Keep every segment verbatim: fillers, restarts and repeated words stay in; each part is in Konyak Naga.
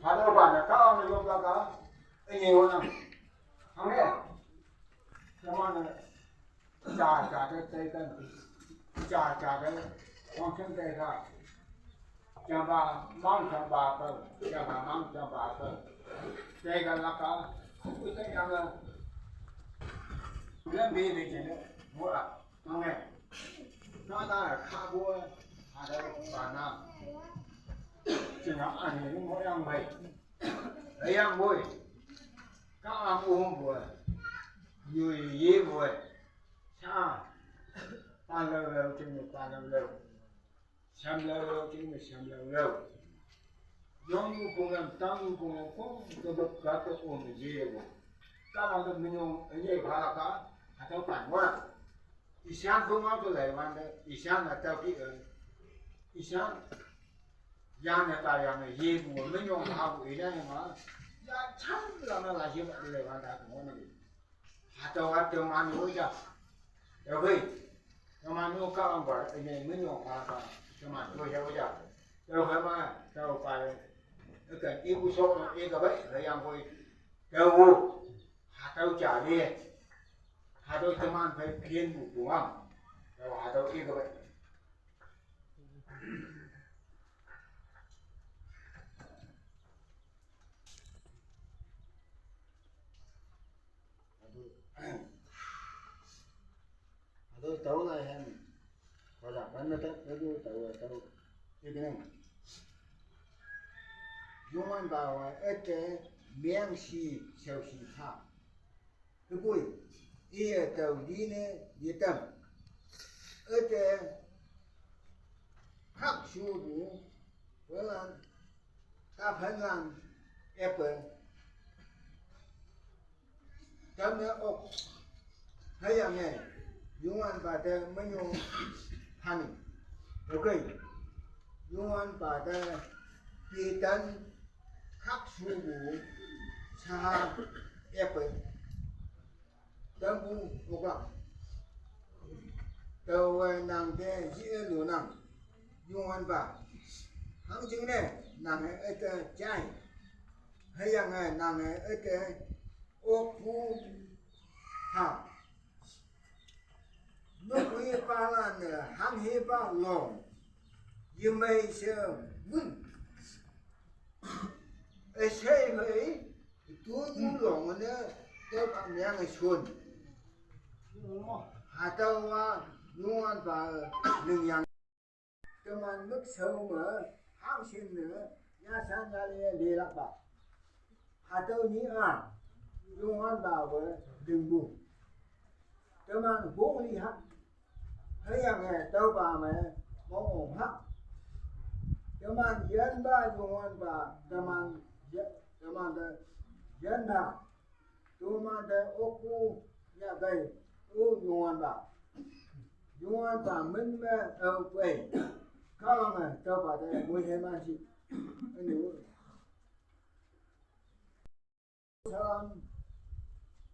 Hado ba na ka ang yo ba ka. Ani yo na. Ang ne. Sama na. Cha cha de te kan. Cha cha de. Wang chen de ka. Cha ba mang cha ba ka. Cha ba mang cha ba ka. Te ka la ka. Ku te yang la. Ren bi de chen de. Mo la. Ang ne. Ka na ka bo. Ha de ba na. Chen ya an ni mo yang bai. Bai yang bai. Ka a mo bai. Yu ye bai. Cha. Pa lo lo chen ni pa lo lo. Sam lo lo chen ni sam lo lo. Yong yu ko lam tang yu ko lam ko. Ko ba ka ko o ni ye bai. Ka ma ko mi nyong ye ba la ka. Ha to pan wa. Isan ko ma ko lai wan de. Isan na ta ki e. Isan. Yang na ta yang na ye bai. Mi nyong ha bai na ma. Ya chan la na la ye ba lai wan da ko na. Hata wa teman uja. Oke. Teman uka ambar ini minyo kaka. Teman uja uja. Oke ma tau pai. Oke ibu sok no ika bai yang koi. Tau hata uja ni. Hata teman pai kien bu buang. Tau hata ika bai. Ado tau lai hen. Ko da ban na ta ko du tau tau. Ye ke nang. Yong an ba wa e te miang si xiao si ta. Ke bui. Ye tau di ne ye tam. E te kak su du. Ko lan. Ta phan lan. Apple. Tam ne ok. Hai yang ne. Yong an ba de me nyong. Honey. Okay. Yong an ba de. Pi tan. Kak su bu. Cha. Apple. Tam bu. Ok la. Tau nang de. Ji e lu nang. Yong an ba. Hang jing ne. Nang e te jai. Hai yang e nang e te. Ok bu. Ha. Nuk wi pa lan hang hi pa long. Ye mei se mun. E sei hei. Tu tu long ne. Te pa miang e sun. Ha ta wa. Nuan pa. Ling yang. Teman nuk sau me, hang sin ne, ya san ya le le lak ba. Hatau ni a, yong an ba we, ding bu. Teman hong li ha. Hai yang e, tau ba me, mong ong ha. Teman yan ba, yong an ba, teman, ya, teman de, yan ba. Tuma de oku ya gai u yungan ba. Yungan ba min me au pai. Ka long e tau ba de mui he man si. Ani u. Salam.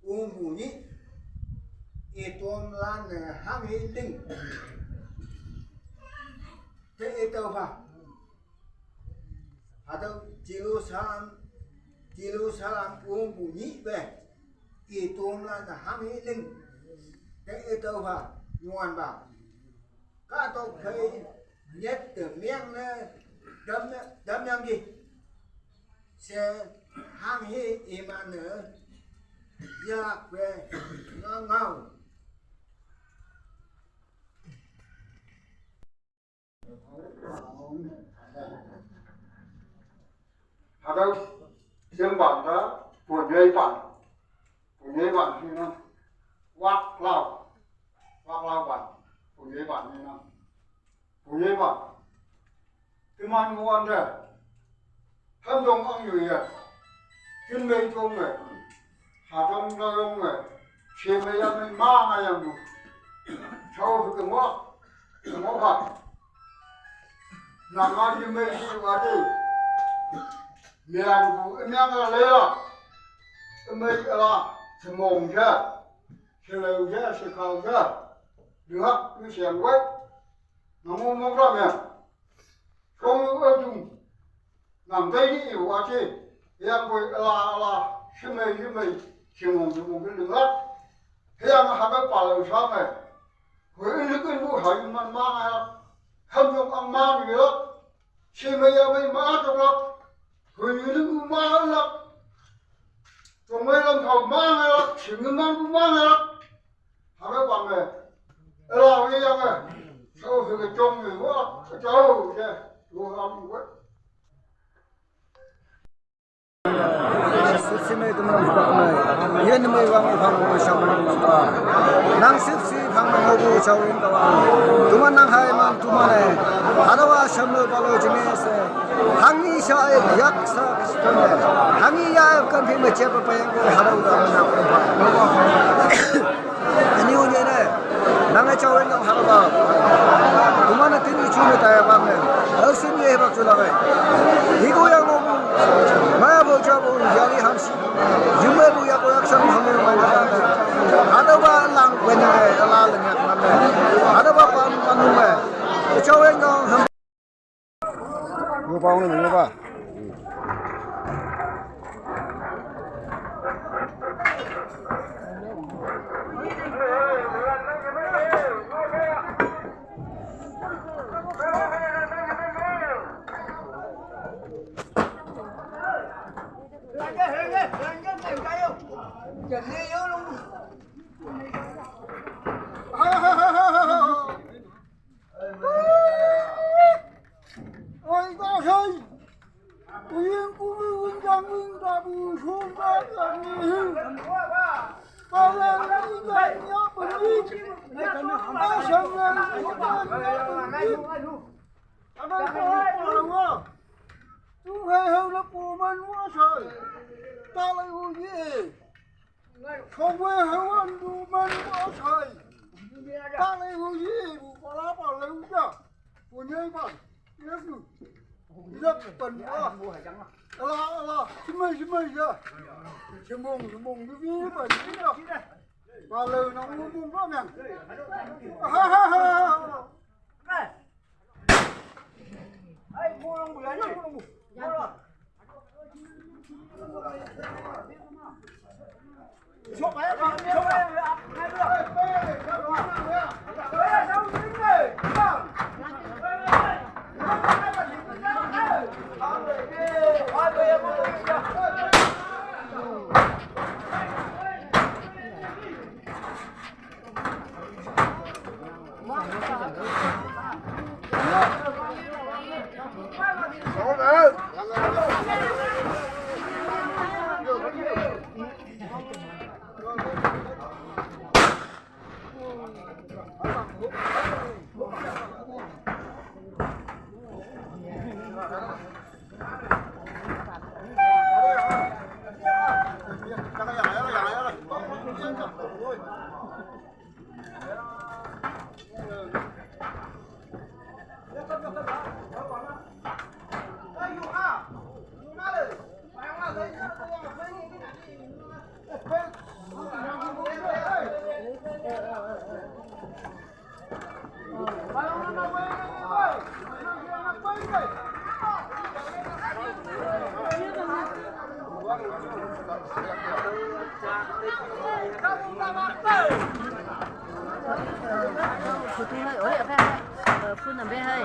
U mu ni. I tom lan ne hang hi ling. Te i tau ba. Hatau Jerusalem, Jerusalem ung bu ni be. I tom lan hang hi ling. Te i tau ba, yuan ba. Ka to phei, nyet te miang ne, dam, dam yang gi. Se hang hi i man ne, yak be, ngau ngau. Hatau, siang ban ta, pu nyei ban. Pu nyei ban ni na. Wak lau. Wak lau ban. Pu nyei ban ni na. Pu nyei ban. Ti man wan de. Tham dong ang yu ye. Kin mei dong me. Ha dong da dong me. Che me ya me ma nga yang du. Chau hu ke mo. Ke mo ha. Na ma yu mei si wa de. Miang bu, miang a le la. Mei a la. Se mong ja. Se leu ja, se kau ja. Du ha, mi siang wei. Na mo mo ra me. Kong Ang dai ni yu wa chi. Yang bui ala ala, shimei shimei, shimong shimong ki lingak. Yang ha ka pa lo sha mei. Hui lik in bu ha yu man ma ngai lak. Ham yong ang ma ngai lak. Shimei ya mei ma tok lak. Hui yu lik bu ma lak. Tong mei lam thau ma ngai lak. Shimei man bu ma ngai lak. Ha ka pa mei. Ala wi yang eh. Shau hui ka chong yu wa. Ka chau ye. Yu ha mi wei. Sipsi mei tum lam bak mei. Yen mei wang i phang mei shang mei ba. Nang sipsi phang mei ngobu chau in ka wang. Tuman nang hai man tuman eh. Hadawa sham lo ba lo jing eh se. Hangi sha eh yak sa kan eh. Hangi ya eh kan phi mei che pa pa yang ko hadawa da na ko pa. Ani u ne ne. Nang e chau en nang haro ba. Kuma na tin i chu ne ta ya ba me. Au sin ye ba chu la me. Ni ko ya mo bu. Ma ya bo cha bo ya li han si. Yum me bu ya ko ya san han me ma ya ta. Ada ba lang wen ne ala le ne ma me. Ada ba pa ma nu me. Chau en nang han. Yo pa, uno, yo pa. Oi, ta sei. Ui, ku mi un jang un ta bu shun ta ta ni. Ta la ni ta ni ya bu ni. Ta shang la ni ta ni ya bu ni. Ta ba ko ko la wa. Tu hai hau la ko man wa sai. Ta la u ye. Không quê hau ăn bu man wa sai. Ta la u ye bu pa la pa la u ja. Pu nyei pan, yep nu. Yep pan a. Ala, ala, simai, simai ya. Simong, simong, bi, bi, pan, bi ya. Ba leu nang mong mong ba meng. Ha, ha, ha, ha. Ai, mong mong bu ya, mong mong bu. Phu tu hơi, ôi, phun nằm bê hơi.